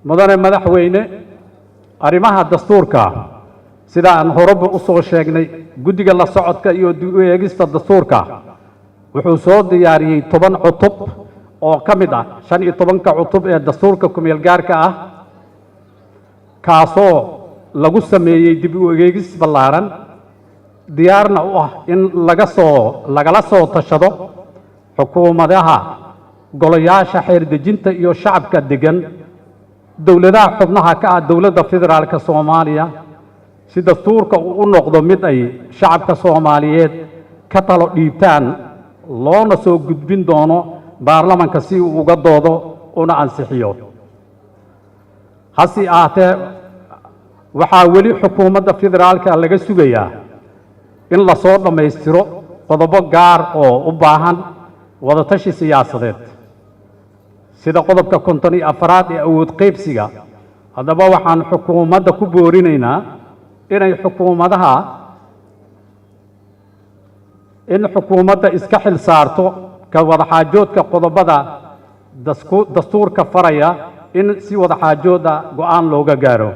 Mudane madaxweyne, arrimaha dastuurka, sida aan horeba u soo sheegnay, guddiga la socodka iyo dib u eegista dastuurka wuxuu soo diyaariyey 10 cutub oo ka mid ah 15-ka cutub ee dastuurka kumeel gaarka ah, kaasoo lagu sameeyey dib u eegis ballaaran, diyaarna u ah in laga soo lagala soo tashado xukuumadaha, golayaasha xeer dejinta iyo shacabka degan dowladaha xubnaha ka ah Dowladda Federaalka Soomaaliya, si dastuurka uu u noqdo mid ay shacabka Soomaaliyeed ka talo dhiibtaan, loona soo gudbin doono baarlamanka si uu uga doodo una ansixiyo. Hase ahaatee, waxaa weli xukuumadda federaalka laga sugayaa in lasoo dhammaystiro qodobo gaar oo u baahan wadatashi siyaasadeed, sida qodobka 54aad ee awood qaybsiga. Haddaba, waxaan xukuumadda ku boorinaynaa inay xukuumadaha in xukuumadda iska xil saarto ka wadaxaajoodka qodobada dastuurka faraya in si wadaxaajooda go'aan looga gaaro.